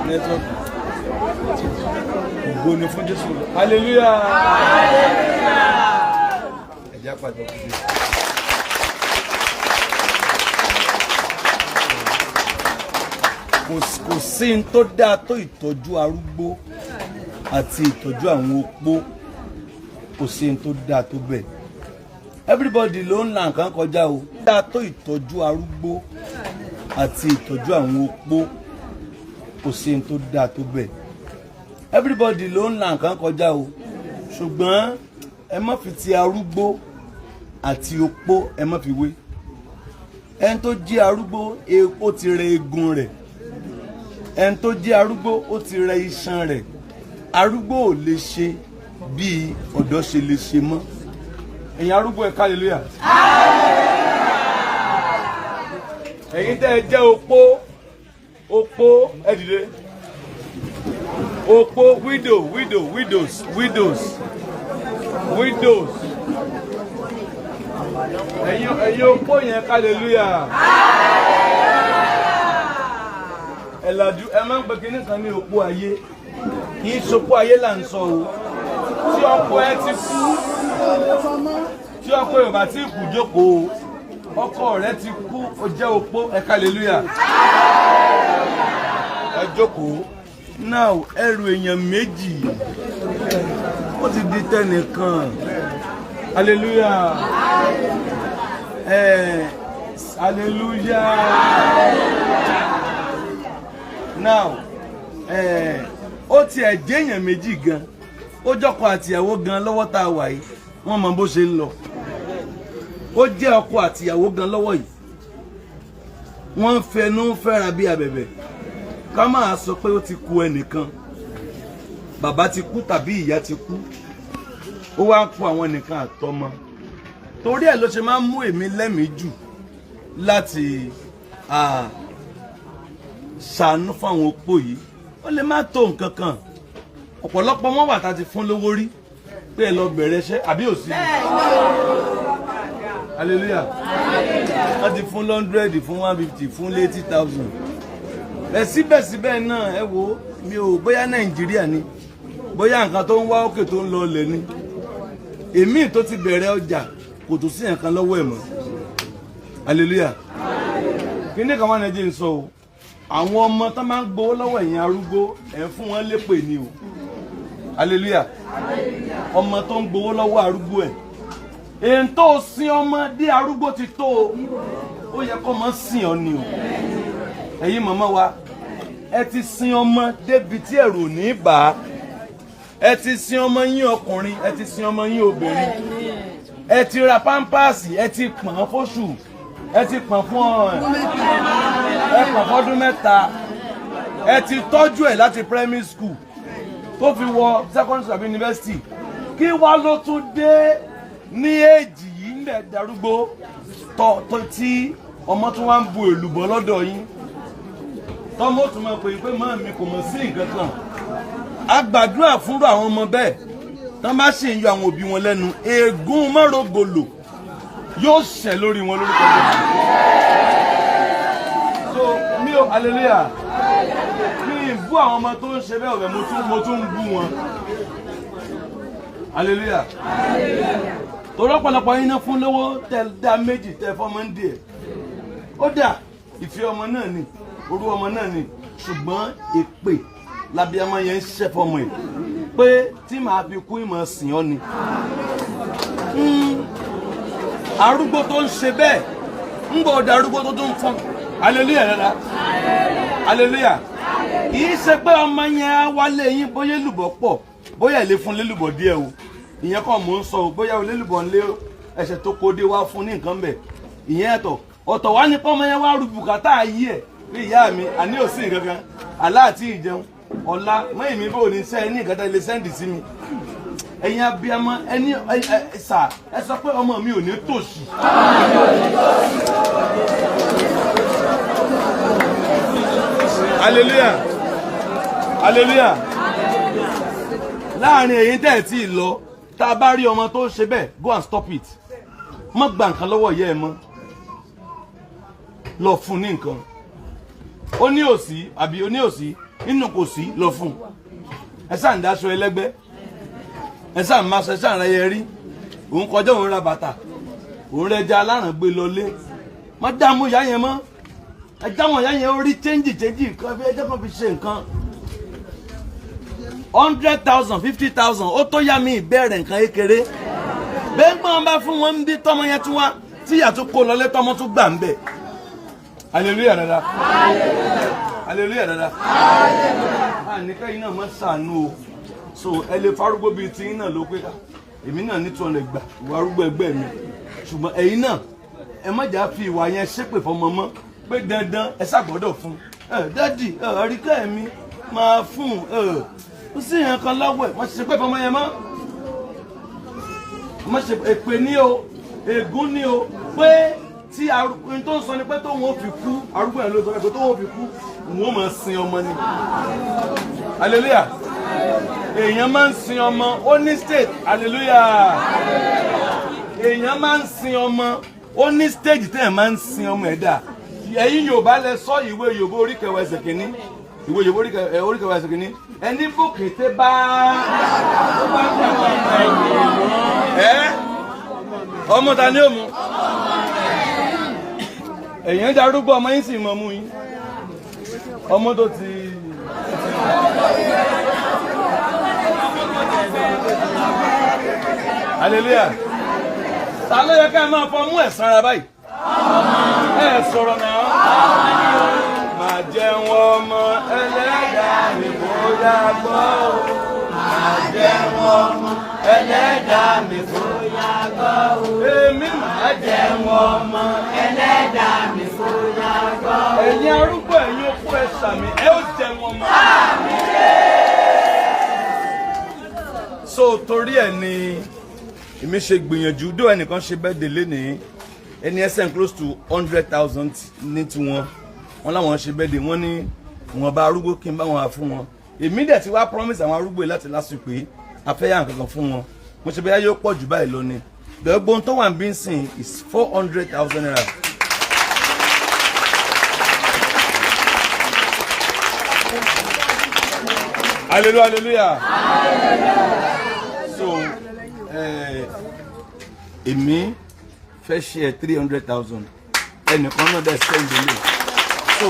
Network. Ògo ni fún Jésù. Hallelujah. Ẹ jẹ́ pàtó fún Jésù. Kò sí n tó dáa tó ìtọ́jú arúgbó àti ìtọ́jú àwọn opó. Kò sí n tó dáa tó bẹ́ẹ̀. Everybody ló ń la nǹkan kọjá o. Dáa tó ìtọ́jú arúgbó àti ìtọ́jú àwọn opó. Kò sí n tó dáa tó bẹ́ẹ̀. Everybody ló ń la nǹkan kọjá o, ṣùgbọ́n ẹ má fi ti arúgbó àti opó, ẹ má fi wé. Ẹni tó jí arúgbó, ó ti rẹ eegun rẹ̀. Ẹni tó jí arúgbó, ó ti rẹ iṣan rẹ̀. Arúgbó ò lè ṣe bí ọ̀dọ́ ṣe lè ṣe mọ́. Ẹ̀yin arúgbó, ẹ hallelujah. Ẹ̀yin tẹ́ ẹ jẹ́ opó, opó, ẹ dìde. Opó, widow, widow, widows, widows, widows. Ẹ̀yin opó yẹn, hallelujah. Ẹ lajú. Ẹ máa ń pe kinní kan ní opó ayé. Kì í ṣopó ayé là ń sọ o. Tí ọkọ ẹ ti kú, tí ọkọ ẹ ò bá tí kú, jókòó. Ọkọ rẹ ti kú, ó jẹ́ opó, ẹ hallelujah. Ẹ jókòó. Now, ẹrù èèyàn méjì ó ti di tẹnìkan. Hallelujah. Ẹ hallelujah. Now, ẹ ó tiẹ̀ jẹ́ èèyàn méjì gan, ó jọ́kọ àtìyàwó gan lọ́wọ́ tá a wà yìí, wọ́n mọ bó ṣe ń lọ. Ó jẹ́ ọkọ àtìyàwó gan lọ́wọ́ yìí, wọ́n ń fẹnu fẹ́ra bí abẹ̀bẹ̀. Ká máa sọ pé ó ti kú ẹnìkan, bàbá ti kú tàbí ìyá ti kú, ó wá ń kó àwọn nìkan àtọmọ. Torí ẹ̀ ló ṣe máa ń mú èmi lẹ́mìí jù láti ṣàánú fáwọn opó yìí. Ó lè má tó nǹkan kan. Ọ̀pọ̀lọpọ̀ wọn wà tá a ti fún lówó rí pé ẹ lọ bẹ̀rẹ̀ iṣẹ́, àbí ò sí? Hallelujah. Wọ́n ti fún 100, fún 150, fún 80,000. Ẹ síbẹ̀síbẹ̀ náà, ẹ wo mi ò, bóyá Nàìjíríà ni, bóyá nǹkan tó ń wá òkè tó ń lọ ọlẹ̀ ni. Èmi tó ti bẹ̀rẹ̀ ọjà, kò tó sí nǹkan lọ́wọ́ ẹ̀ mọ́. Hallelujah. Kíní kan wà Nàìjíríà sọ o. Àwọn ọmọ tó máa ń gbowó lọ́wọ́ ẹ̀yin arúgbó, ẹ̀ ń fún wọn lépè ni o. Hallelujah. Ọmọ tó ń gbowó lọ́wọ́ arúgbó ẹ̀, èyí tó sin ọmọ dé arúgbó ti tó o, ó yẹ kó mọ sìn ọ ni o. Ẹ̀yin màmá wa, ẹ ti sin ọmọ débi tí ẹ̀rù ò ní bà á. Ẹ ti sin ọmọ yín ọkùnrin, ẹ ti sin ọmọ yín obìnrin, ẹ ti ra Pampers, ẹ ti pọ̀n fóṣù, ẹ ti pọ̀n fún ọ, ẹ pọ̀n fọ́dún 3. Ẹ ti tọ́jú ẹ̀ láti primary school tó fi wọ secondary school àbí university. Kí wá ló tún dé ní èjì yìí ń bẹ̀ darúgbó tọ́ tó tí ọmọ tún wá ń bu èlùbọ́ lọ́dọ̀ yín, tọ́mọ ó tún máa pè é pé màmá mi, kò mọ̀ sí nǹkan kan? A gbàdúrà fúnra àwọn ọmọ bẹ́ẹ̀ tán bá sì ń yọ àwọn òbí wọn lẹ́nu, ègún mọ́rọ̀gòlò yóò ṣẹ̀ lórí wọn lórúkọ Jésù. So mi ò, hallelujah, mi ì bú àwọn ọmọ tó ń ṣe bẹ́ẹ̀ ọ̀rẹ́, mo tún ń bú wọn. Hallelujah. Torí ọ̀pọ̀lọpọ̀ yín náà fún lówó, tẹ dá méjì, tẹ fọmọ ń díẹ̀. Ó dà, ìfẹ́ ọmọ náà ni, orú ọmọ náà ni, ṣùgbọ́n èpè lábíàmọ́ yẹn ń ṣẹ́ fọmọ ẹ̀ pé tí màá fi kú, ìmọ̀ sìn ọ́ ni. Arúgbó tó ń ṣe bẹ́ẹ̀ ń bọ̀ ọ̀dà, arúgbó tó tún fọ́n. Hallelujah rárá, hallelujah. Kì í ṣe pé ọmọ yẹn á wálé yín, bóyá èlùbọ́ pọ̀, bóyá ilé fún lélùbọ́ díẹ̀ o, ìyẹn kọ́ mò ń sọ o. Bóyá olélùbọ́ ń lé ẹsẹ̀ tó kó dé wá fún ní nǹkan bẹ̀, ìyẹn ẹ̀tọ́ ọ̀tọ̀ wá ní pọ́nmọ yẹn wá rú bùkátà ayé ẹ̀ bí ìyá mi àní ò sí nǹkan kan, àlá àti ìjẹun ọ̀la mọ́yìn mi bò ní sẹ́yìn ní nǹkan tẹ́ lè send sí mi. Ẹ̀yin abiyamọ, ẹni ẹ sà, ẹ sọ pé ọmọ mi ò ní tòṣì. Hallelujah, hallelujah. Láàrin èyí tẹ́ ẹ̀ tí ì lọ, tá a bá rí ọmọ tó ń ṣe bẹ́ẹ̀, go and stop it. Má gba nǹkan lọ́wọ́ ìyá ẹ mọ́, lọ fún ní nǹkan. Ó ní òsì àbí ó ní òsì, Nínú kò sí lọ fún ẹ sáà ń dáṣọ ẹlẹ́gbẹ́, ẹ sáà ń máṣọ, ẹ sáà ń rẹyẹ rí. Òun kọjá, òun ra bàtà, òun rẹja aláràn gbé lọlé. Má dààmú ìyá yẹn mọ́. Ẹ dáwọn ìyá yẹn, ó rí change, change kan fi ẹjẹ́ kan fi ṣe nǹkan. 100,000, 50,000, ó tó yá mi ìbẹ̀rẹ̀ nǹkan kékeré. Bẹ́ẹ̀ gbọ́n bá fún wọn bí tọ́mọ yẹn tún wá tíyà tún kó lọlé, tọ́mọ tún gbà ń bẹ̀. Hallelujah dada, hallelujah dada. Àníkẹ́ yìí náà mọ́ sànú o. So ẹ lè farúgbó bíi tí yín náà ló pé ká èmi náà ní 200 gbà ìwà arúgbó ẹgbẹ́ mi. Ṣùgbọ́n ẹ̀yin náà, ẹ má jà fi ìwà yẹn ṣépè fọmọ mọ́ pé dandan ẹ ṣàgbọ́dọ̀ fún ẹ. Daddy, ẹ àríkẹ́ mi máa fún ẹ, ó sì yẹn kan lọ́wọ́ ẹ. Má ṣe pé fọmọ yẹn mọ́, má ṣe èpè ní o, ègún ní o, pé tí arúgbó tó ń sọ ni pé tóun ó fi kú, arúgbó yẹn ló sọ pé tóun ó fi kú, òun ó máa sin ọmọ ni. Hallelujah. Èèyàn máa ń sin ọmọ, ó ní state. Hallelujah. Èèyàn máa ń sin ọmọ, ó ní stage téèyàn máa ń sin ọmọ. Ẹ̀dá ẹ̀yin Yorùbá lẹ sọ, ìwé Yorùbá orí kẹwàá ẹsẹ̀ kìíní, ìwé Yorùbá orí kẹwàá ẹsẹ̀ kìíní, ẹni bókété bá ó bá dàgbà ẹ, ọmọ ta ni ó mú? Èèyàn darúgbó, ọmọ yín sì mọ mú yín, ọmọ tó ti. Hallelujah. Ta ló yẹ ká ẹ máa fọ mú ẹ̀ sanra báyìí? Ẹ sọ̀rọ̀ náà. Máa jẹun ọmọ, ẹlẹ́dàá mi bóyá gbọ́ o. Máa jẹun ọmọ, ẹlẹ́dàá mi bóyá gbọ́ o. Èmi máa jẹun ọmọ, Ẹlẹ́dàá mi bóyá gbọ́. Ẹ̀yin arúgbó, ẹ̀yin opó, ẹ sàmì, ẹ ó jẹun ọmọ. So torí ẹ̀ ni èmi ṣe gbìyànjú dó. Ẹnìkan ṣe birthday lénìí, ẹni ẹsẹ̀ close to 100,000 ní tiwọn. Wọn láwọn ṣe birthday, wọn ní wọn bá arúgbó kí n bá wọn fún wọn. Èmi dẹ̀ ti wá promise àwọn arúgbó yìí láti lásìkò pé afẹ́yà nǹkan kan fún wọn. Mo ṣe bẹ́ẹ̀, yóò pọ̀ jù báyìí lọ ni. Gbogbo tó wà ń bí ń sìn is ₦400,000. Hallelujah, hallelujah. So èmi fẹ́ ṣe 300,000, ẹnìkan náà dẹ̀ send ilé. So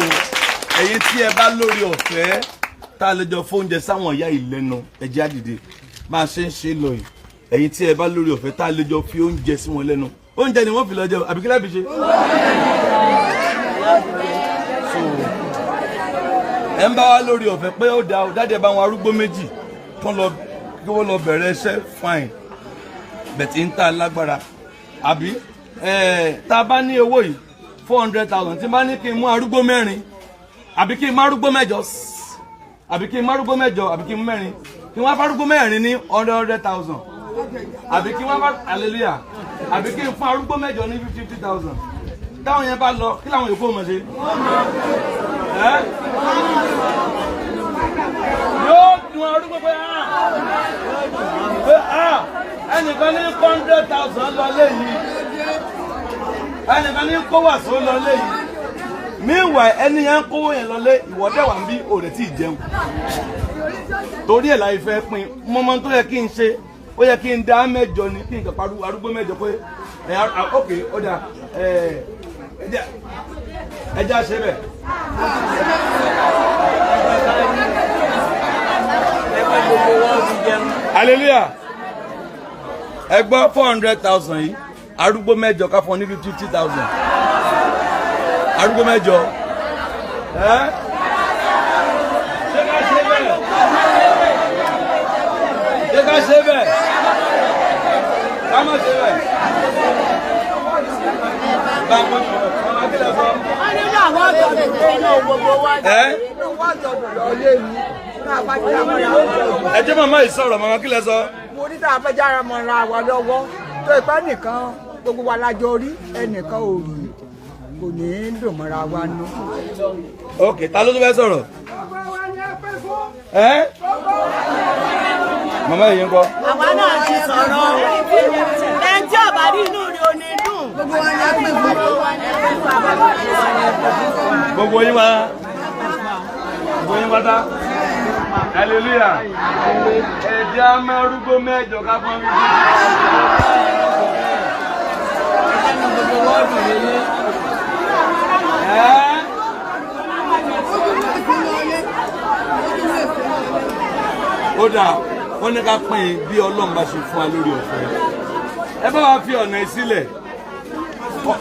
ẹ̀yin tí ẹ bá lórí ọ̀fẹ́ tá a lè jọ fóúnjẹ sáwọn ìyá ìlẹ́nu, ẹ̀jẹ̀ àdìde máa ṣe ń ṣe lọ yìí. Ẹ̀yin tí ẹ bá lórí ọ̀fẹ́ tá a lè jọ fi oúnjẹ sí wọn lẹ́nu, oúnjẹ ni wọ́n fi lọ jẹ, àbí kí lẹ́bi ṣe. So ẹ ń bá wa lórí ọ̀fẹ́ pé ó da ó dáadé bá wọn arúgbó méjì kán lọ, kí wọ́n lọ bẹ̀rẹ̀ iṣẹ́, fine. Bẹ̀tí ń ta lágbára àbí tá a bá ní owó yìí, 400,000, tí n bá ní kí n mú arúgbó mẹ́rin, àbí kí n mú arúgbó mẹ́jọ, àbí kí n mú arúgbó mẹ́jọ, àbí kí n mú mẹ́rin, kí wọ́n fárúgbó mẹ́rin ní 100,000, àbí kí wọ́n bá, hallelujah, àbí kí n fún arúgbó mẹ́jọ ní 50,000, táwọn yẹn bá lọ, kí làwọn yòókù mọ̀ ṣe? Ẹ́ yóò dùn arúgbó pé ah, pé ah, ẹnìkan ní 100,000 lọ léyìí, ẹnìkan ní kó wàsó lọ léyìí. Meanwhile, ẹni yẹn ń kówó yẹn lọlé, ìwọ́dẹ̀ wà ń bí òrè tí ì jẹun. Torí ẹ̀ láì fẹ́ pín mọ́mọ́ tó yẹ kí n ṣe. Ó yẹ kí n dá mẹ́jọ ni, kí n kàn parí arúgbó mẹ́jọ pé ẹ ok, ó dà, ẹ ẹ já ṣe bẹ́ẹ̀. Ẹgbẹ́ gbogbo wọn fi jẹun. Hallelujah. Ẹ gbọ́, 400,000 yìí, arúgbó mẹ́jọ, ká fún ọ ní 50,000, arúgbó mẹ́jọ. Ẹ ṣé ká ṣe bẹ́ẹ̀? Ṣé ká ṣe bẹ́ẹ̀? Ká má ṣe bẹ́ẹ̀. Bá a kọ́ ọmọ akílẹ̀ sọ. Wọ́n nínú àwọn ọ̀dọ́ nínú gbogbo wa. Ẹ Inú wa jọ dùn lọ lé mi náà bá jẹ́ àwọn ìyàwó jọ. Ẹ jẹ́ màmá yìí sọ̀rọ̀. Màmá, kílẹ̀ sọ. Mo ní tá a fẹ́ jára mọ́ ra wa lọ́wọ́ tó ipá nìkan, gbogbo wa la jọ rí, ẹnìkan ò rí, kò ní í dùn mọ́ra wa nú. Ok, ta ló tún fẹ́ sọ̀rọ̀? Ẹ màmá yìí ń kọ́. Àwa náà ti sọ̀rọ̀. Ẹni tí ọ̀bà rí, inú rẹ̀ ò ní dùn. Gbogbo wa ni a pè fún. Gbogbo yín wá, gbogbo yín pátá. Hallelujah. Ẹ̀jẹ̀ á máa rúgbó mẹ́jọ ká fọ́n mi. Ẹ́ ó dà, wọ́n ní ká pín in bí Ọlọ́run bá ṣe fún wa lórí ọ̀fẹ́. Ẹ bá wa fi ọ̀nà yìí sílẹ̀.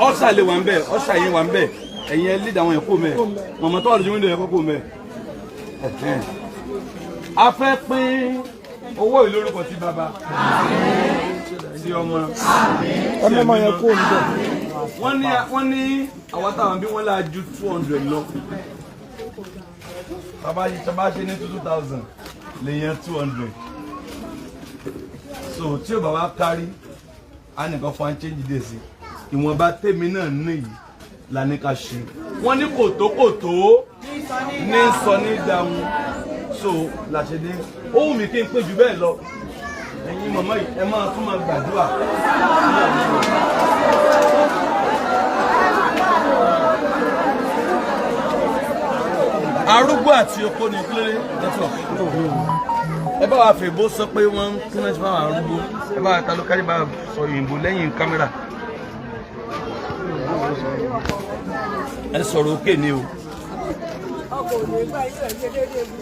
Ọ̀ṣà lè wà ń bẹ̀, ọ̀ṣà yẹn wà ń bẹ̀. Ẹ̀yin ẹ lídàá àwọn yẹn kó mẹ́. Mọ̀mọ́ tó wà lójú wíńdò yẹn kó kó mẹ́. Ẹ̀hẹ́n. A fẹ́ pín owó yìí lórúkọ tí bàbá, tí ọmọ, Ẹ mọ́mọ́ yẹn kó ń bẹ̀. Wọ́n ní àwọn táwọn bí wọ́n là ju 200 lọ. Bàbá yìí tàbá ṣe ní 2,000 lè yẹn 200. So tí ò bá wá kárí, á nìkan fún wa change dé sí. Ìwọ̀nba tèmi náà níyì la ní ká ṣe. Wọ́n ní kòtó kòtó ní sọ ní dáhùn. So la ṣe dé. Ó wù mí kí n pé jù bẹ́ẹ̀ lọ. Ẹ̀yin màmá yìí, ẹ máa tún máa gbàdúrà. Arúgbó àti opó ní kílódé network. Ẹ bá wa fèbó sọ pé wọ́n ń kí wọ́n ti fáwọn arúgbó. Ẹ bá wa ta ló kárí bá sọ òyìnbó lẹ́yìn kámẹ́rà. Ẹ sọ̀rọ̀ òkè ni o.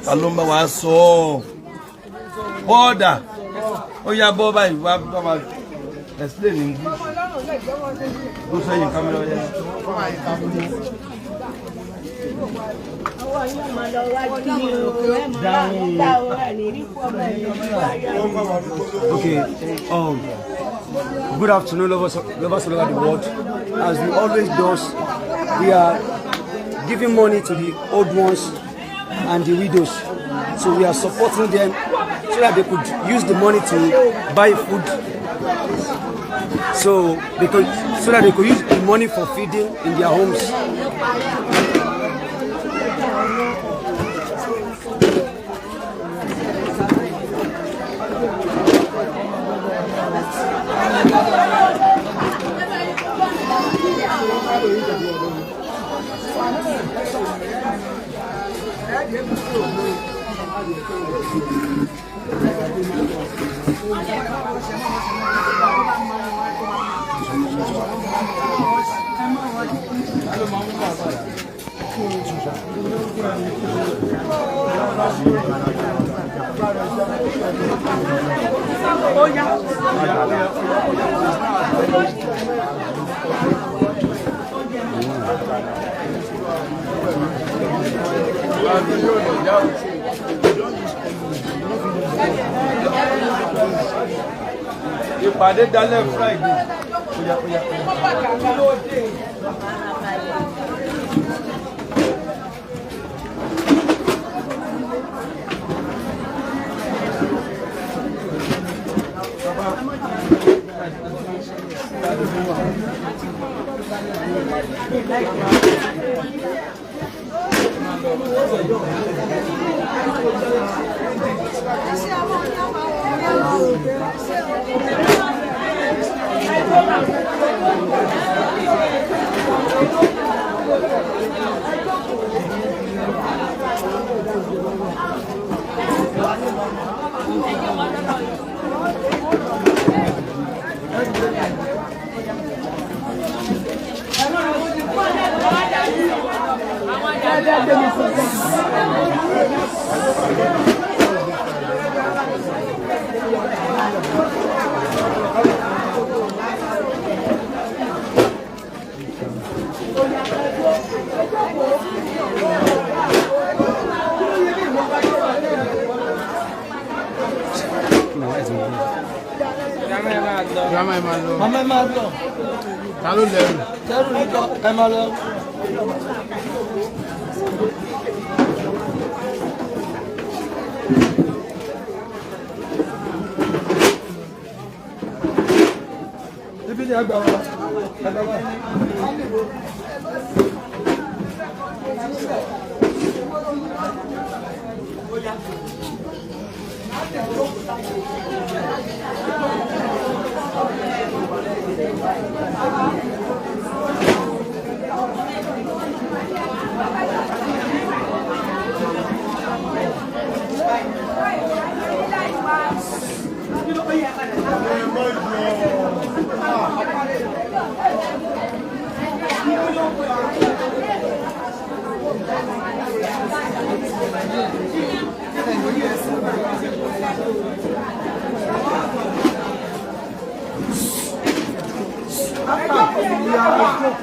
Ta ló ń bá wa sọ ọ́? Bọ́ọ̀dà ó yá, bọ́ báyìí, wá bá wa explain in English. Ó sẹ́yìn kámẹ́rà ó yá. Ọwọ́ yóò máa lọ wájú ní o, ẹ máa bá o, ẹ ní rí kú ọmọ ẹ ní rí kú ayé. Okay. Good afternoon, lovers all over the world. As we always does, we are giving money to the old ones and the widows. So we are supporting them so that they could use the money to buy food. So that they could use the money for feeding in their homes. Ìpàdé dalẹ̀ Friday. Oya, oya, oya. Grandma, ẹ máa lọ. Màmá, ẹ máa lọ. Ta ló lẹ́rù? Kẹrù níjọ, ẹ máa lọ. Ibi ni àgbà wa. Àgbà wa.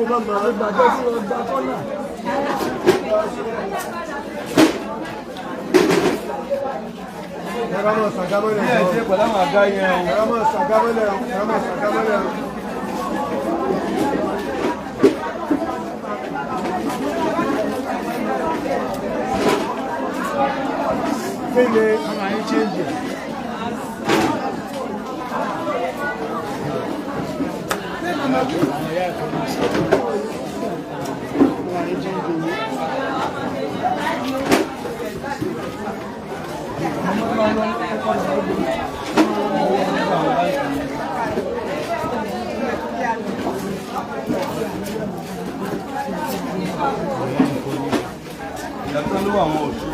Kó má máa Gbàgbé sí ọgbà kọ́nà. Ẹ̀rọ máa ṣàgámọ́lẹ̀ Bí ẹ ṣe pẹ̀lú àwọn àga yẹn o. Ẹ̀rọ máa ṣàgámọ́lẹ̀ ẹ̀rọ máa ṣàgámọ́lẹ̀. Kí ni a máa ń ṣe ń jẹ? Ìyàtọ̀ ló wà àwọn òṣù.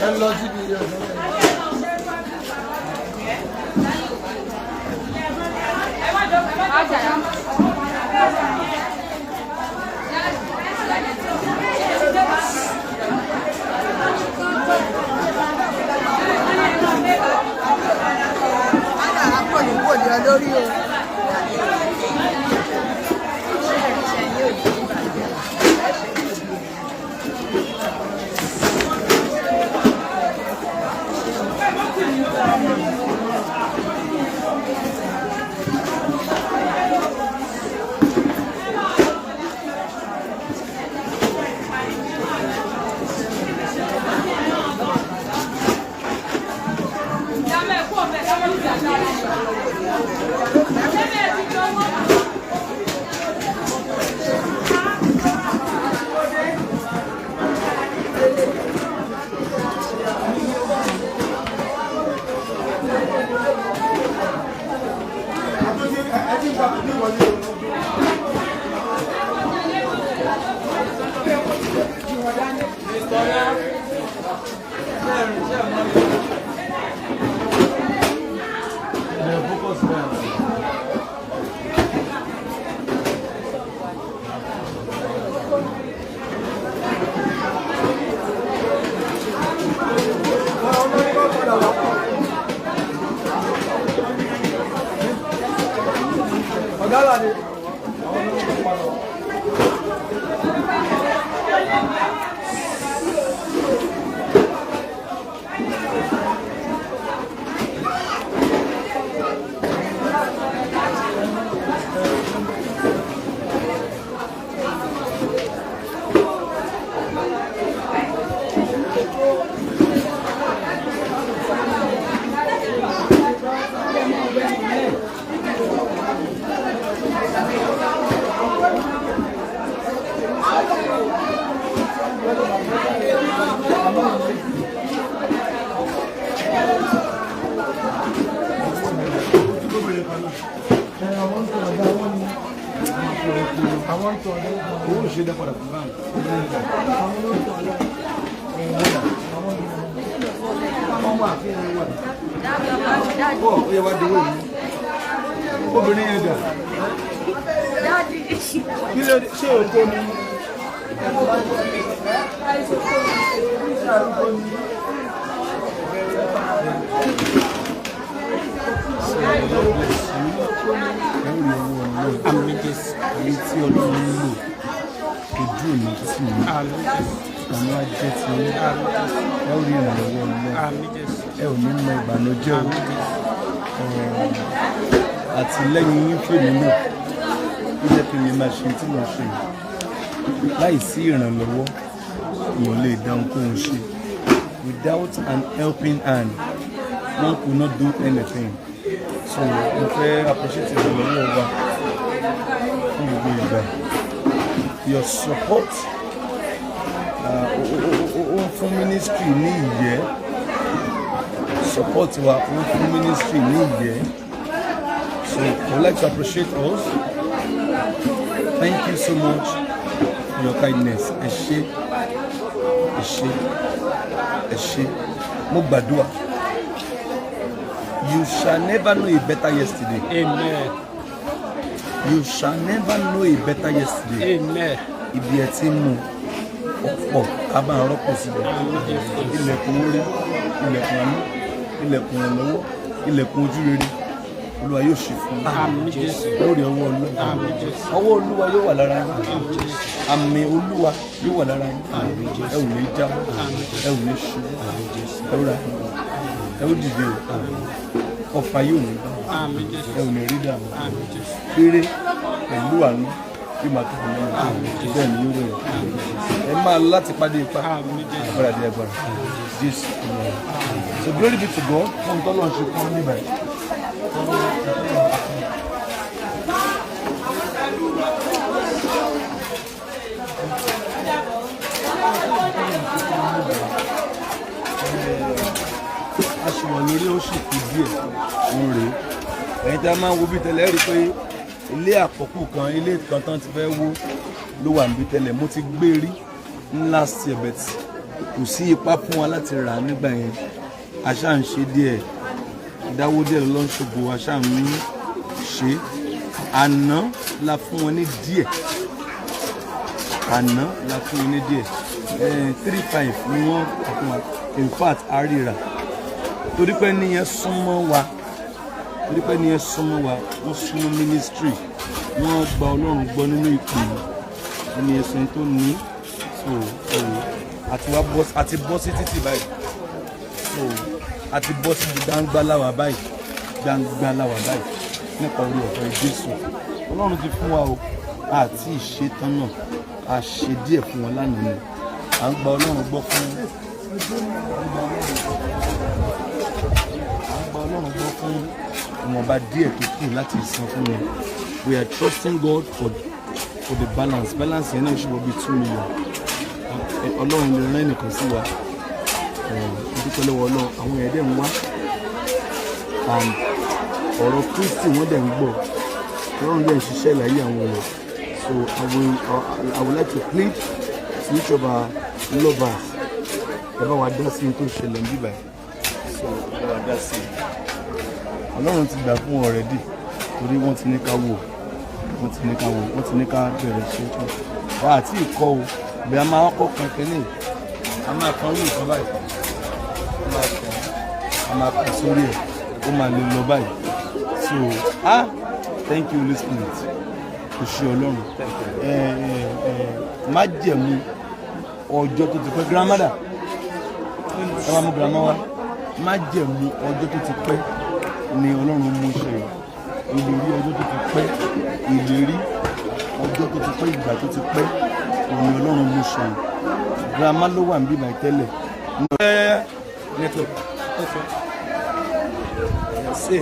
Ẹ lọ síbi ilé ọ̀dọ́. Lórí o. Ẹ ti ń gba kìíní wọlé o. Ẹ focus báyìí. Ọmọ ní kọ́ padà wá. Ọ̀gá là ni. Owó ò ṣe dá padà fún báńkì. Wọ́n wà kí ni wà. Bọ́ ó yẹ wá dowó yìí. Obìnrin yẹn dà. Kí ló dé? Ṣé òkò ni? So God bless you. Ẹ ó rí ọwọ́ Ọlọ́run. Àmín Jésù. Èyí tí Ọlọ́run ń lò, ojú ò ní tì yín. Àmín Jésù. Àánú á jẹ́ ti yín. Ẹ ó rí ìrànlọ́wọ́ Ọlọ́run. Àmín Jésù. Ẹ ò ní mọ ìbànújẹ́ o. Àmín Jésù. Àtìlẹ́yìn yín fèmí náà ó jẹ́ kí n lè máa ṣe tí mo ṣe yìí. Láì sí ìrànlọ́wọ́, èèyàn lè dá ohunkóhun ṣe. Without an helping hand, one could not do anything. So mo fẹ́ appreciate ìrànlọ́wọ́ wa fún gbogbo ìgbà. Your support ó ń fún ministry ní ìyẹ́. Support wa ó ń fún ministry ní ìyẹ́. So I would like to appreciate us. Thank you so much for your kindness. Ẹ ṣé, ẹ ṣé, ẹ ṣé. Mo gbàdúrà. You shall never know a better yesterday. Amen. You shall never know a better yesterday. Amen. Ibi ẹ ti ń mú ọ̀pọ̀ ká bá ń rọ́pò síbẹ̀. Àmín Jésù. Ilẹ̀kùn orí, ilẹ̀kùn àánú, ilẹ̀kùn ìrànlọ́wọ́, ilẹ̀kùn ojú rere. Olúwa yóò ṣe fún yín. Àmín Jésù. Lórí ọwọ́ Ọlọ́run. Àmín Jésù. Ọwọ́ Olúwa yóò wà lára yín. Àmì Olúwa yóò wà lára yín. Ẹ ò ní jábọ́, ẹ ò ní ṣubú, ẹ ó ra, ẹ ó dìde o. Ọfà yóò ní bá, Àmín Jésù. ẹ ò ní rí dààmú. Àmín Jésù. Eré pẹ̀lú àánú yóò máa tó fún yín. Bẹ́ẹ̀ ni yóò rẹ̀. Ẹ máa lọ láti pàdé ipa. Àmín Jésù. Agbára dé agbára. Jésù Olúwa. So glory be to God fún tọ́lọ́ ṣe fún níbàyìí. A ṣì wà lórí, ó sì kú díẹ̀. Òun rèé. Ẹ̀yin tí a máa ń wo bí tẹ́lẹ̀ rí pé ilé àkọ́kù kan, ilé kan tán ti fẹ́ wó ló wà níbi tẹ́lẹ̀. Mo ti gbé rí ní last year, but kò sí ipá fún wa láti rà á nígbà yẹn. A ṣáà ń ṣe díẹ̀, dáwó díẹ̀ ló ń ṣògo, a ṣáà ń ṣe. Àná la fún wọn ní díẹ̀, àná la fún wọn ní díẹ̀. 3.5 ni wọ́n kà fún wa. In fact, a ríra torí pé níyẹn súnmọ́ wa, torí pé níyẹn súnmọ́ wa, wọ́n súnmọ́ ministry, wọ́n gba Ọlọ́run gbọ́ nínú ìpè yìí. Ẹni ẹ̀sìn tó ní. So ẹ̀wò àti wá bọ́, àti bọ́ sí títì báyìí. So àti bọ́ sí gbangba láwà báyìí, gbangba láwà báyìí nípa orí ọ̀fẹ́ Jésù. Ọlọ́run ti fún wa o. Àti ìṣetán náà, a ṣe díẹ̀ fún wọn lánàá ni. À ń gba Ọlọ́run gbọ́ fún, à ń gba Ọlọ́run gbọ́ fún ìwọ̀nba díẹ̀ tó kù láti san fún wọn. We are trusting God for the balance. Balance yẹn náà ṣe wọ bíi 2 million. Ọlọ́run lè rán ẹnìkan sí wa. Dúpẹ́ lọ́wọ́ Ọlọ́run, àwọn èèyàn dẹ̀ ń wá and ọ̀rọ̀ Kristi wọ́n dẹ̀ ń gbọ́. Ọlọ́run dẹ̀ ń ṣiṣẹ́ láyé àwọn èèyàn. So I would like to plead to each of our lovers, ẹ bá wa dá sí ní tó ṣẹlẹ̀ ń bíbáyìí. So ẹ bá wa dá sí i. Ọlọ́run ti gbà fún already torí wọ́n ti ní ká wò, wọ́n ti ní ká wò, wọ́n ti ní ká bẹ̀rẹ̀ ṣe tán wà á tí ì kọ́ o. Bí a máa kọ́ kankan ní, a máa kan orí nǹkan báyìí, a máa kàn, a máa kàn sórí ẹ̀, ó máa lè lọ báyìí. So ah, thank you, Holy Spirit. Kò ṣe Ọlọ́run. Ẹ ẹ ẹ májẹ̀mú ọjọ́ tó ti pẹ́. Grandmother, ẹ wá mú grandma wá. Májẹ̀mú ọjọ́ tó ti pẹ́ ni Ọlọ́run mú ṣe. Ìlérí ọjọ́ tó ti pẹ́, ìlérí ọjọ́ tó ti pẹ́, ìgbà tó ti pẹ́, òun ni Ọlọ́run mú ṣe. Grandma ló wà níbí báyìí tẹ́lẹ̀. Network ṣe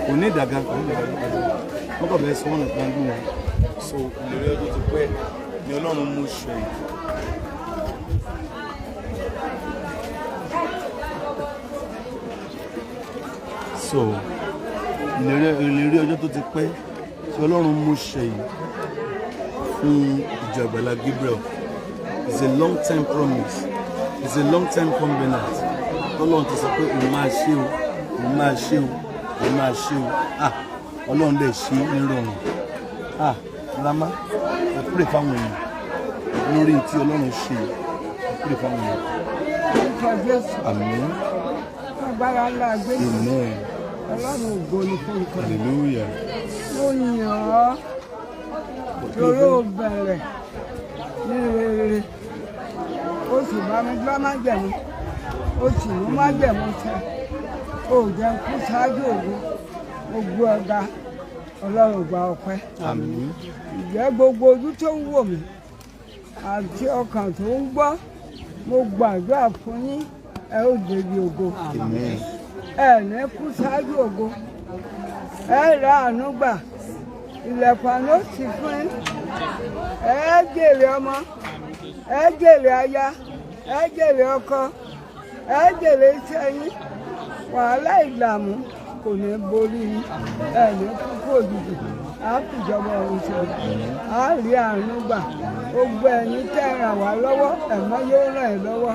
kò ní ìdàgà, kò ní ìdàgà. Wọ́n kọ̀ bẹ́ẹ̀ sọ wọ́n nìkan gbé wọn. So ìlérí ọjọ́ tó pẹ́ ni Ọlọ́run mú ṣe yìí. So ìlérí ọjọ́ tó ti pẹ́ tí Ọlọ́run mú ṣe yìí fún ìjọ Àgbàlá Gabriel is a long time promise, it's a long time covenant. Ọlọ́run ti sọ pé òun máa ṣe o, òun máa ṣe o, òun máa ṣe o. Ah, Ọlọ́run dẹ̀ ṣe é nírọ̀rùn. Ah, grandma, ẹ pray fáwọn èèyàn lórí tí Ọlọ́run ṣe yìí. Pray fáwọn èèyàn. Orúkọ Jésù. Àmín. Agbára ńlá gbé. Amen. Ọlọ́run, ògo ni fún nǹkan. Hallelujah. Mo yàn ọ́ torí ó bẹ̀rẹ̀ ní rere. Ó sì bá mi gbá májẹ̀mú. Ó sì mú májẹ̀mú ṣẹ. Ó jẹ́ kú ṣáájú ògo. Gbogbo ọ̀gá, Ọlọ́run, gba ọpẹ́. Àmín. Ìjẹ́ gbogbo ojú tó ń wò mí àti ọkàn tó ń gbọ́, mo gbàdúrà fún yín, ẹ ó débi ògo. Amen. Ẹ ní kú ṣáájú ògo. Ẹ rà àánú gbà. Ilẹ̀kùn àná sì fún yín. Ẹ jèrè ọmọ, ẹ jèrè aya, ẹ jèrè ọkọ, ẹ jèrè iṣẹ́ yín. Wàhálà, ìdààmú kò ní borí yín. Ẹ ní kúkú òjijì. Á fìjọba ọ̀run ṣe, á rí àánú gbà. Gbogbo ẹ̀yin tẹ́ ràn wá lọ́wọ́, ẹ̀mọ́ yóò ràn ẹ́ lọ́wọ́.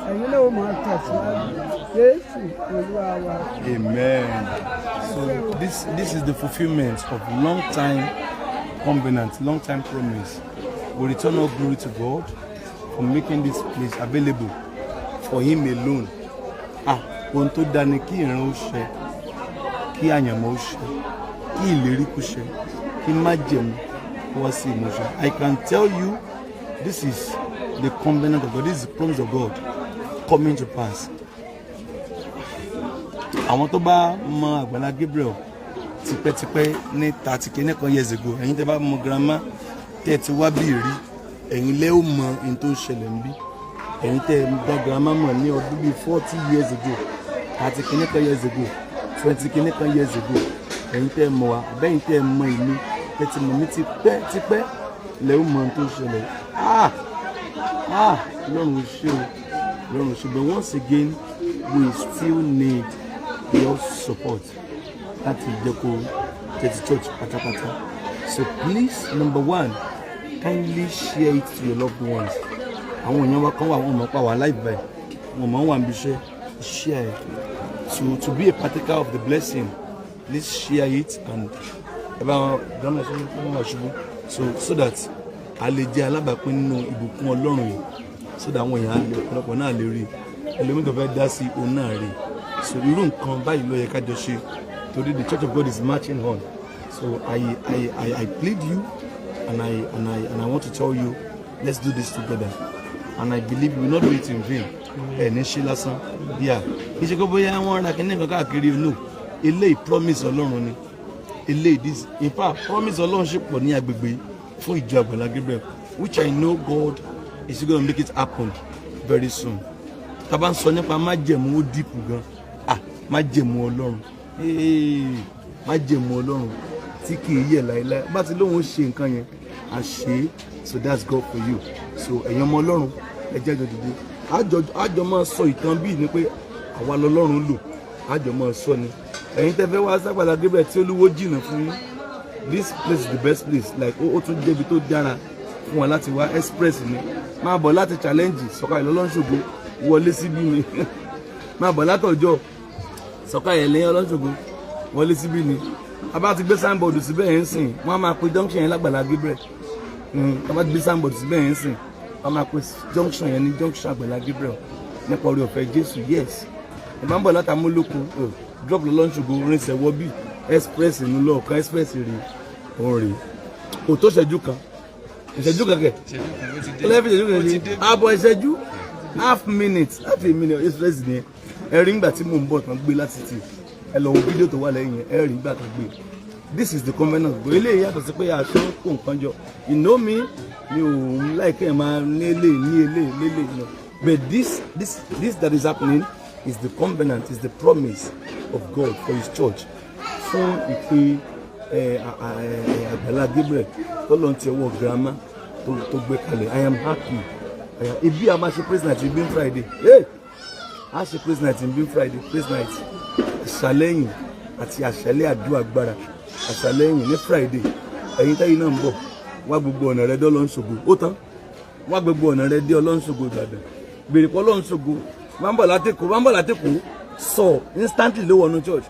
Ẹ̀yin náà ó máa tẹ̀síwájú. Jésù Olúwa wa. Amen. So this is the fulfillment of long time covenant, long time promise. We return all glory to God for making this place available for Him alone. Ah, ohun tó dáa ni kí ìran ó ṣẹ, kí àyànmọ́ ó ṣẹ, kí ìlérí kó ṣẹ, kí májẹ̀mú kó wá sí ìmúṣẹ. I can tell you this is the covenant of God, this is the promise of God coming to pass. Àwọn tó bá mọ Àgbàlá Gabriel tipẹ́tipẹ́ ní 30 kìíní kan years ago, ẹ̀yin tẹ́ bá mọ grandma tẹ́ ti wá bí rí, ẹ̀yin lẹ́ ó mọ ohun tó ń ṣẹlẹ̀ ń bí. Ẹ̀yin tẹ́ dá grandma mọ̀ ní ọdún bíi 40 years ago, 30 kìíní kan years ago, 20 kìíní kan years ago, ẹ̀yin tẹ́ mọ̀ wá, àbẹ́yìn tẹ́ mọ èmi, tẹ́ ti mọ̀ mí tipẹ́ tipẹ́, lẹ́ ó mọ ohun tó ń ṣẹlẹ̀. Ah ah, Ọlọ́run ṣé o, Ọlọ́run ṣé. But once again, we still need your support láti jẹ́ kó tẹ́tí church pátápátá. So please, number one, kindly share it to your loved ones. Àwọn èèyàn wa kan wà, wọn mọ̀ pa wà live báyìí, wọn mọ̀ wà níbi iṣẹ́. Share it to be a partaker of the blessing. Please share it and ẹ bá wọn grandma ṣe wọn wà ṣubú so that a lè jẹ́ alábàápín nínú ìbùkún Ọlọ́run yìí, so that àwọn èèyàn á lè, ọ̀pọ̀lọpọ̀ náà lè rí, ẹlòmíì tó fẹ́ dá sí òun náà rí. So irú nǹkan báyìí ló yẹ ká jọ ṣe torí the church of God is marching on. So I plead you and I want to tell you, let's do this together, and I believe we will not do it in vain. Ẹ ní ṣe lásán yà. Kì í ṣe kó bóyá wọ́n ra kíní kan káàkiri. No, eléyìí, promise Ọlọ́run ni eléyìí. This, in fact, promise Ọlọ́run ṣe pọ̀ ní agbègbè fún ìjọ Àgbàlá Gabriel, which I know God is gonna make it happen very soon. Tá a bá ń sọ nípa májẹ̀mú, ó deep gan. Ah, májẹ̀mú Ọlọ́run. Hey, májẹ̀mú Ọlọ́run tí kì í yẹ̀ láéláé. Bá ti lóun ó ṣe nǹkan yẹn, a ṣe é. So that's God for you. So ẹ̀yin ọmọ Ọlọ́run, ẹ jẹ́ àjọ dìde, àjọ máa sọ ìtàn bíi ni pé àwa lọ́lọ́run lò. Àjọ máa sọ ni. Ẹ̀yin tẹ́ fẹ́ wá ságbàlá Gabriel tí Olúwo jìnnà fún yín, this place is the best place. Like, ó tún jẹ́bi tó dára fún wa láti wá. Express ni. Máa bọ̀ láti Challenge, sọ̀kalẹ̀ lọ́lọ́ṣogbo, wọlé síbí ni. Máa bọ̀ látọ̀jọ́, sọ̀kalẹ̀ lẹ́yìn Ọlọ́ṣogbo, wọlé síbí ni. A bá ti gbé signboard síbẹ̀ yẹn sìn, wọ́n á máa pe junction yẹn lágbàlá Gabriel. A bá ti gbé signboard síbẹ̀ yẹn sìn, wọ́n á máa pe junction yẹn ní junction Àgbàlá Gabriel nípa orí ọ̀fẹ́ Jésù. Yes, ẹ máa ń bọ̀ láti Amúlòkó, drop lọ́lọ́ṣogbo, rinṣẹ́ wọ bí express nínú lọ́ọ̀kan. Express rè, òun rè. Kò tó ìṣẹ́jú kan, ìṣẹ́jú kan kẹ̀ ẹlẹ́fì, ìṣẹ́jú kan ṣe ààbọ̀ ìṣẹ́jú, half minute, half a minute, express ni. Ẹ rí nígbà tí mò ń bọ̀ tán gbé láti tì. Ẹ lọ wo fídíò tó wà lẹ́yìn yẹn, ẹ rí nígbà tán gbé. This is the covenant. Gbọ́ eléyìí yàtọ̀ sí pé aṣọ kó nǹkan jọ. You know me, mi ò like ẹ̀ máa ní elé lélẹ̀ no. But this that is happening is the covenant, is the promise of God for his church, fún ìpè ẹ Àgbàlá Gabriel tọ́lọ́ ti ọwọ́ grandma tó gbé kalẹ̀. I am happy. Ibi a máa ṣe praise night ibi Friday. Hey! A ṣe praise night ibi Friday, praise night àṣàlẹ́yìn àti àṣàlẹ́ àdúrà agbára, àṣàlẹ́yìn ní Friday. Ẹ̀yin tẹ́yìn náà ń bọ̀ wá, gbogbo ọ̀nà rẹ dé Ọlọ́runṣògo. Ó tán, wá gbogbo ọ̀nà rẹ dé Ọlọ́runṣògo Ìbàdàn. Gbèrè pọ̀ Ọlọ́runṣògo. Bá ń bọ̀ látẹ̀kọ́, bá ń bọ̀ látẹ̀kọ́, sọ instantly ló wọnú church.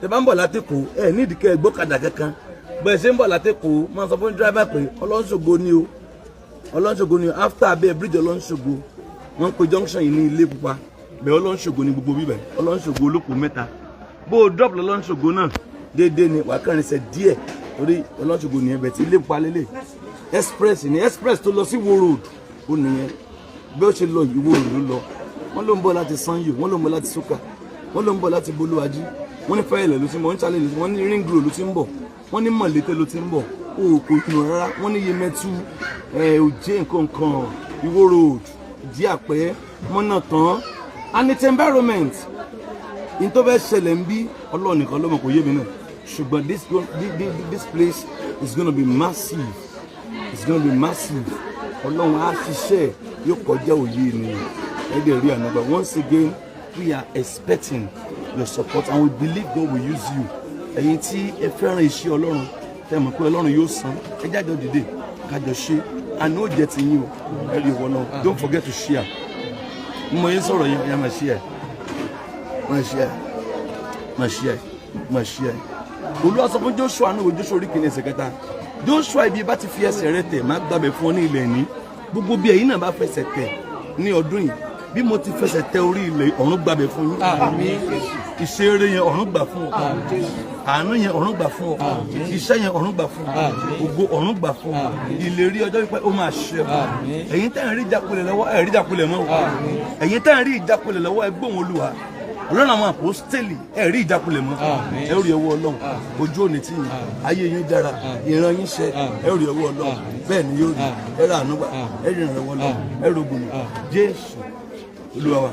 Tẹ bá ń bọ̀ látẹ̀kọ́, ẹ nídìí kẹ́ ẹ gbọ́kadà kankan. Bẹ́ẹ̀ ṣe ń bọ̀ látẹ̀kọ́, máa sọ fún driver pé Ọlọ́runṣògo ni o, Ọlọ́runṣògo ni o. After abẹ́ bridge Ọlọ́runṣògo. Wọ́n pe junction yìí ní Ilé Pupa bẹ́ẹ̀. Ọlọ́nṣògo ní gbogbo bíbẹ̀, Ọlọ́nṣògo olóko mẹ́ta. Bó o drop lọ́lọ́nṣògo náà déédéé ni, wàá kẹrin sẹ díẹ̀ torí Ọlọ́nṣògo nìyẹn bẹ̀ tí Ilé Pupa lélẹ̀. Express ni, express tó lọ sí Ìwó Road ó nìyẹn. Bí ó ṣe lọ Ìwó Road ló lọ. Wọ́n ló ń bọ̀ láti Sanyo, wọ́n ló ń bọ̀ láti Soka, wọ́n ló ń bọ̀ láti Bolúwájí, wọ́n ní Fẹ́yẹ̀lẹ̀ ló ti ń bọ̀, wọ́n ní Challenge ló ti ń bọ̀, wọ́n ní Ring Road ló ti ń bọ̀, wọ́n ní Mọ̀lété ló ti ń bọ̀. O kò jùlọ rárá. Wọ́n ní Yemẹtu ẹ̀, Òjé, nǹkan kan, Ìwó Road, Ìdí Àpẹ́, Mọ́nà Tán and its environment. In tó fẹ́ ṣẹlẹ̀ ń bí, Ọlọ́run nìkan ló mọ̀, kò yé mi náà, ṣùgbọ́n this place is gonna be massive, it's gonna be massive. Ọlọ́run á ṣiṣẹ́, yóò kọjá òye ènìyàn. Ẹ dẹ̀ rí àná gbà. Once again, we are expecting your support and we believe God will use you. Ẹ̀yin tí ẹ fẹ́ràn iṣẹ́ Ọlọ́run, tẹ́ mọ̀ pé Ọlọ́run yóò san, ẹ jájọ dìde, kájọ ṣe. Àná ò jẹ́ ti yín o. Ẹ rí ìwọ náà. Don't forget to share. Mo yín sọ̀rọ̀ yẹn, ẹ máa share, máa share, máa share, máa share. Olúwa sọ fún Joshua náà, wo Joshua orí kìíní ẹsẹ̀ kẹta: "Joshua, ibi bá ti fi ẹsẹ̀ rẹ tẹ̀, má gbàgbé fún ọ ní ilẹ̀ ní." Gbogbo bí ẹ̀yin náà bá fẹsẹ̀ tẹ̀ ní ọdún yìí, bí mo ti fẹsẹ̀ tẹ orí ilẹ̀, ọ̀run gbàgbé fún yín. Ìṣeré yẹn, ọ̀run gbà fún ọ. Àánú yẹn, ọ̀run gbà fún ọ. Iṣẹ́ yẹn, ọ̀run gbà fún ọ. Ògo, ọ̀run gbà fún ọ. Ìlérí ọjọ́ pípẹ́, ó máa ṣe ọ. Ẹ̀yin tẹ́ ń rí ìjákulẹ̀ lọ́wọ́, ẹ̀ rí ìjákulẹ̀ mọ́ o. Ẹ̀yin tẹ́ ń rí ìjákulẹ̀ lọ́wọ́, ẹ gbóhùn Olúwa Ọlọ́run àwọn àpòstélì, ẹ rí ìjákulẹ̀ mọ́. Ẹ rí ọwọ́ Ọlọ́run. Ojú òní tí yín, ayé yín dára, ìran yín ṣẹ. Ẹ rí ọwọ́ Ọlọ́run, bẹ́ẹ̀ ni yóò rí. Ẹ rà àánú gbà, ẹ rí ìrànlọ́wọ́ Ọlọ́run, ẹ rògbòlò. Jésù Olúwa wa.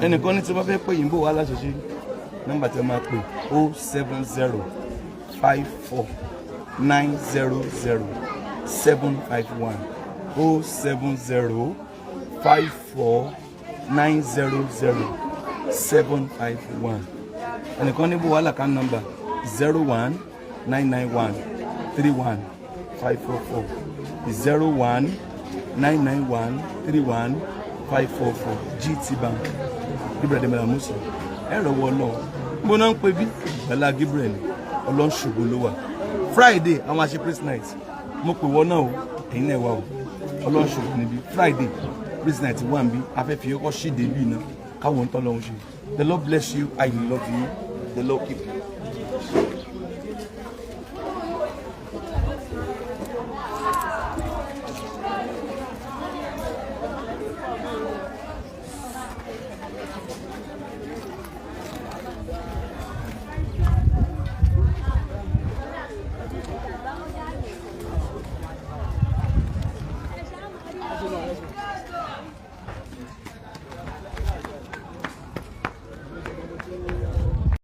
Ẹnìkan ní tí wọ́n fẹ́ pè yín, bò wá láṣẹṣe nọ́mbà tí wọ́n máa pè: 07054900751, 07054900751. Ẹnìkan ní bò wá account number: 0199131544, 0199131544, GT Bank, Gabriel Adébọlá Musa. Ẹ rọwọ́ Ọlọ́run. Bó náà ń pè bí Àgbàlá Gabriel Ọlọ́ṣogbo ló wà. Friday, àwọn àṣẹ praise night, mo pè wọ́n náà o. Ẹ̀yin náà wà o. Ọlọ́ṣogbo níbí Friday, praise night wà níbí. Afẹ́fẹ́ ọkọ̀ ṣíde bíi náà káwọn ń tọ́ lọ́hún ṣe. The Lord bless you. I love you. The Lord keep you.